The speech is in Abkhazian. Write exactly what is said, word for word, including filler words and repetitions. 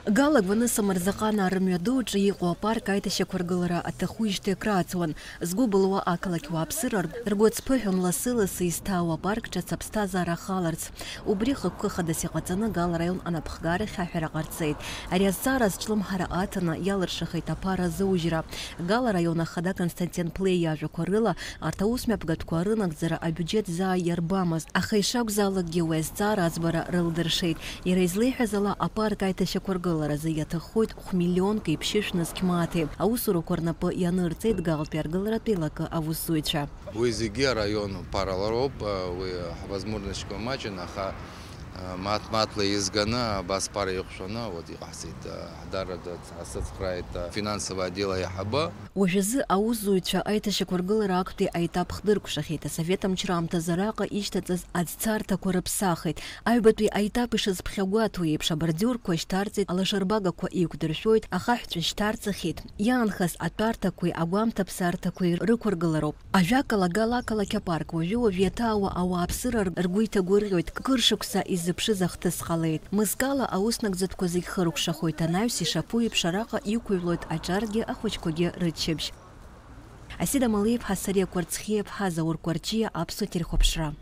Гала Гәаныса Мырзаҟанаа рымҩадуаҿы иҟоу апарк аиҭашьақәыргылара аҭахуижьҭеи акрааҵуан. Згәы былуа ақалақь уааԥсыра ргәы ацԥыҳәон лассы-лассы изҭаау апарк ҿыц аԥсҭазаара ахаларц. Убри хықәкы хадас иҟаҵаны Гала раион анапхгарахь аҳәара ҟарҵеит. Ари азҵаара азҿлымҳара аҭаны иалыршахеит аԥара азоужьра. Гала раион ахада Константин Плеи иажәақәа рыла, арҭ аусмҩаԥгатәқәа рынагӡара абиуџьет заа иарбамызт, аха ишакәзаалакгьы уи азҵаара аӡбара рылдыршеит. Иара излеиҳәаз ала, апарк аиҭашьақәыргыларазы иаҭаххоит хә-миллионк еиԥшьышә нызқь мааҭи. Аусурақәа рнапы ианырҵеит Галтәи аргыларатәи лакы аусзуҩцәа. Уи зегьы араион ԥаралароуп, уи ҳвозможностьқәа маҷын, аха мааҭ-мааҭла еизганы, абас ԥара иҟәшәаны, вот, иҟаҳҵеит, ҳдарада ҳацхрааит афинансовый отдел аиҳабы. Уажәазы аусзуҩцәа аиҭашьақәыргылара актәи аетап хдыркәшахеит, асовет амчра аамҭазы араҟа ишьҭаҵаз аӡцарҭақәа рыԥсахит. Аҩбатәи аетап ишазԥхьагәаҭоу еиԥш, абордиурқәа шьҭарҵеит, алашарбагақәа еиқәдыршәоит, ахаҳәцәа шьҭарҵахьеит. Иаанхаз атәарҭақәеи агәамҭаԥсарҭақәеи рықәыргылароуп. Ажәакала, Гала ақалақь апарк уажәы-уажә иаҭаауа ауааԥсыра ргәы иҭагәырӷьоит, кыр шықәса изыԥшыз ахҭыс ҟалеит. Мызкала аус нагӡатәқәа зегь хыркәшахоит, анаҩс ишаԥу еиԥш араҟа иқәыҩлоит аҿаргьы ахәыҷқәагьы рыччабжь. Асида Малиев-ԥҳа Сариа Кәарцхиа-ԥҳа Заур Кәарҷиа, Аԥсуа телехәаԥшра.